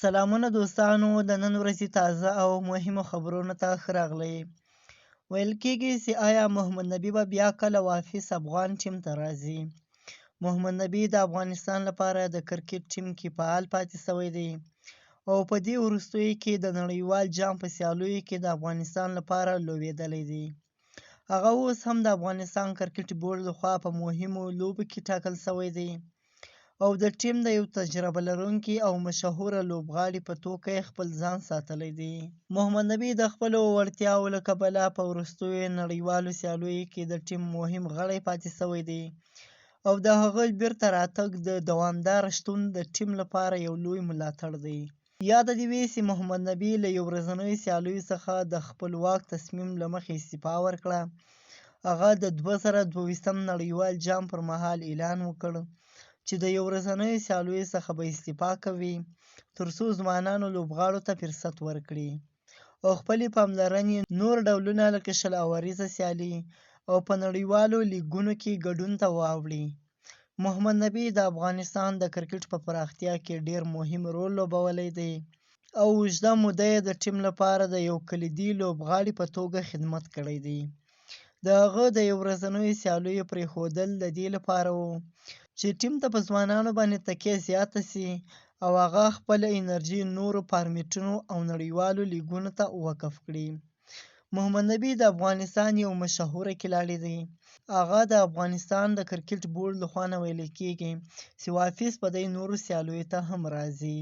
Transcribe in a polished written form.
سلامونه دوستانو، د نن ورځې تازه او مهمو خبرونو ته ښه راغلئ. ویل کیږي چې آیا محمد نبي به بیا کله واپس افغان ټیم ته راځي. محمد نبي د افغانستان لپاره د کرکټ ټیم کې فعال پاتې شوی دی او په دې وروستیو کې د نړیوال جام په سیالیو کې د افغانستان لپاره لوبېدلی دی. هغه اوس هم د افغانستان کرکټ بورډ لخوا په مهمو لوبو کې ټاکل شوی دی او د ټیم د یو تجربه لرونکي او مشهوره لوبغاړي په توګه یې خپل ځان ساتلی دی. محمد نبي د خپلو وړتیاوو له کبله په وروستیو نړیوالو سیالیو کې د ټیم مهم غړی پاتې شوی دی او د هغه بیرته راتګ د دوامداره شتون د ټیم لپاره یو لوی ملاتړ دی. یاده دې وي چې محمد نبي له یو ورځنیو سیالیو څخه د خپلواک تصمیم له مخې استعفا ورکړه. هغه د 2022 نړیوال جام پر مهال اعلان وکړ چې د یو ورځنیو سیالیو څخه به استعفا کوي تر څو ځوانانو لوبغاړو ته فرصت ورکړي او خپلې پاملرنې نور ډولونه لکه 20 اوریزه سیالي او په نړیوالو لیګونو کې ګډون ته واوړي. محمد نبي د افغانستان د کرکټ په پراختیا کې ډیر مهم رول لوبولی دی او اوږده موده یې د ټیم لپاره د یو کلیدي لوبغاړي په توګه خدمت کړی دی. د هغه د یو ورځنیو سیالیو پرېښودل د دې لپاره و چې ټیم ته په ځوانانو باندې تکیه زیاته شي او هغه خپله انرژي نورو فارمټونو او نړیوالو لیګونو ته وقف کړي. محمد نبي د افغانستان یو مشهوره کلاړي دی. هغه د افغانستان د کرکټ بورډ لخوا نه ویل کیږي چې واپس به دی نورو سیالیو ته هم راځي.